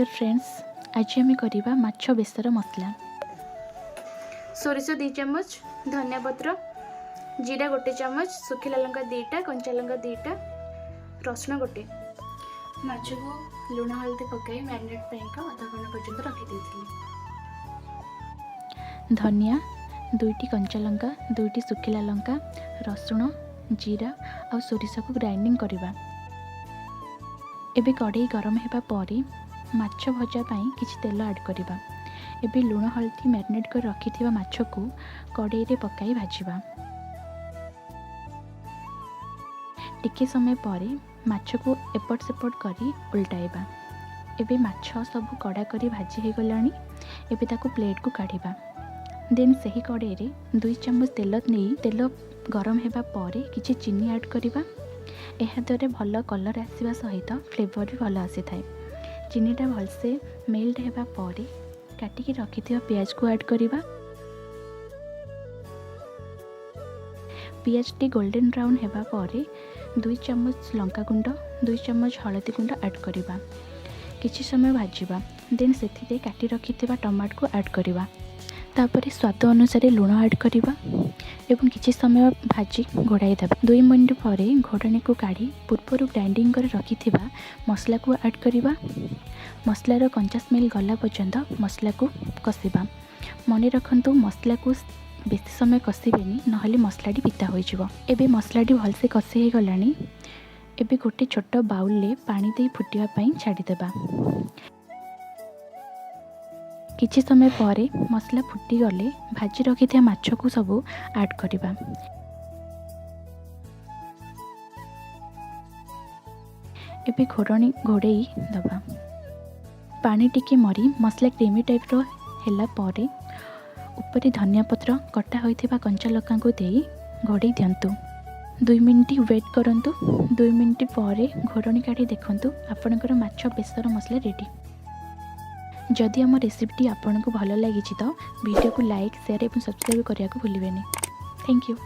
ନମସ୍କାର ଫ୍ରେଣ୍ଡସ୍, ଆଜି ଆମେ କରିବା ମାଛ ବେସର ମସଲା। ସୋରିଷ 2 ଚାମଚ, ଧନିଆ ପତ୍ର, ଜିରା 1 ଚାମଚ, ଶୁଖିଲା ଲଙ୍କା 2ଟା, କଞ୍ଚା ଲଙ୍କା 2ଟା, ରସୁଣ 1। ମାଛକୁ ଲୁଣ ହଳଦୀ ପକାଇ ମ୍ୟାରିନେଟ୍ ପାଇଁକା ଅଧା ଘଣ୍ଟା ପର୍ଯ୍ୟନ୍ତ ରଖିଦେଇଥିଲି। ଧନିଆ, 2ଟି କଞ୍ଚା ଲଙ୍କା, 2ଟି ଶୁଖିଲା ଲଙ୍କା, ରସୁଣ, ଜିରା ଆଉ ସୋରିଷକୁ ଗ୍ରାଇଣ୍ଡିଂ କରିବା। ଏବେ କଢ଼େଇ ଗରମ ହେବା ପରେ ମାଛ ଭଜା ପାଇଁ କିଛି ତେଲ ଆଡ଼୍ କରିବା। ଏବେ ଲୁଣ ହଳଦୀ ମ୍ୟାରିନେଟ୍ କରି ରଖିଥିବା ମାଛକୁ କଢ଼େଇରେ ପକାଇ ଭାଜିବା। ଟିକେ ସମୟ ପରେ ମାଛକୁ ଏପଟ ସେପଟ କରି ଓଲଟାଇବା। ଏବେ ମାଛ ସବୁ କଡ଼ା କରି ଭାଜି ହୋଇଗଲାଣି। ଏବେ ତାକୁ ପ୍ଲେଟ୍କୁ କାଢ଼ିବା। ଦେନ୍ ସେହି କଢ଼େଇରେ 2 ଚାମଚ ତେଲ ନେଇ ତେଲ ଗରମ ହେବା ପରେ କିଛି ଚିନି ଆଡ଼୍ କରିବା। ଏହାଦ୍ୱାରା ଭଲ କଲର୍ ଆସିବା ସହିତ ଫ୍ଲେଭର୍ ବି ଭଲ ଆସିଥାଏ। ଚିନିଟା ଭଲସେ ମେଲ୍ଟ ହେବା ପରେ କାଟିକି ରଖିଥିବା ପିଆଜକୁ ଆଡ଼୍ କରିବା। ପିଆଜଟି ଗୋଲ୍ଡେନ୍ ବ୍ରାଉନ୍ ହେବା ପରେ 2 ଚାମଚ ଲଙ୍କାଗୁଣ୍ଡ, 2 ଚାମଚ ହଳଦୀ ଗୁଣ୍ଡ ଆଡ଼୍ କରିବା। କିଛି ସମୟ ଭାଜିବା। ଦେନ୍ ସେଥିରେ କାଟି ରଖିଥିବା ଟମାଟୋକୁ ଆଡ଼୍ କରିବା। ତାପରେ ସ୍ୱାଦ ଅନୁସାରେ ଲୁଣ ଆଡ଼୍ କରିବା ଏବଂ କିଛି ସମୟ ଭାଜି ଘୋଡ଼ାଇ ଦେବା। 2 ମିନିଟ୍ ପରେ ଘୋଡ଼ଣୀକୁ କାଢ଼ି ପୂର୍ବରୁ ଗ୍ରାଇଣ୍ଡିଂ କରି ରଖିଥିବା ମସଲାକୁ ଆଡ଼୍ କରିବା। ମସଲାର କଞ୍ଚା ସ୍ମେଲ୍ ଗଲା ପର୍ଯ୍ୟନ୍ତ ମସଲାକୁ କଷିବା। ମନେ ରଖନ୍ତୁ, ମସଲାକୁ ବେଶୀ ସମୟ କଷିବେନି, ନହେଲେ ମସଲାଟି ପିତା ହୋଇଯିବ। ଏବେ ମସଲାଟି ଭଲସେ କଷି ହେଇଗଲାଣି। ଏବେ ଗୋଟେ ଛୋଟ ବାଉଲରେ ପାଣି ଦେଇ ଫୁଟିବା ପାଇଁ ଛାଡ଼ିଦେବା। କିଛି ସମୟ ପରେ ମସଲା ଫୁଟିଗଲେ ଭାଜି ରଖିଥିବା ମାଛକୁ ସବୁ ଆଡ଼୍ କରିବା। ଏବେ ଘୋଡ଼ଣୀ ଘୋଡ଼େଇ ଦେବା। ପାଣି ଟିକେ ମରି ମସଲା କ୍ରିମି ଟାଇପ୍ର ହେଲା ପରେ ଉପରେ ଧନିଆ ପତ୍ର, କଟା ହୋଇଥିବା କଞ୍ଚା ଲଙ୍କାକୁ ଦେଇ ଘୋଡ଼େଇ ଦିଅନ୍ତୁ। 2 ମିନିଟ୍ ୱେଟ୍ କରନ୍ତୁ। 2 ମିନିଟ୍ ପରେ ଘୋଡ଼ଣୀ କାଢ଼ି ଦେଖନ୍ତୁ, ଆପଣଙ୍କର ମାଛ ବେସର ମସଲା ରେଡ଼ି। ଯଦି ଆମ ରେସିପିଟି ଆପଣଙ୍କୁ ଭଲ ଲାଗିଛି ତ ଭିଡ଼ିଓକୁ ଲାଇକ୍, ସେୟାର ଏବଂ ସବସ୍କ୍ରାଇବ୍ କରିବାକୁ ଭୁଲିବେନି। Thank you.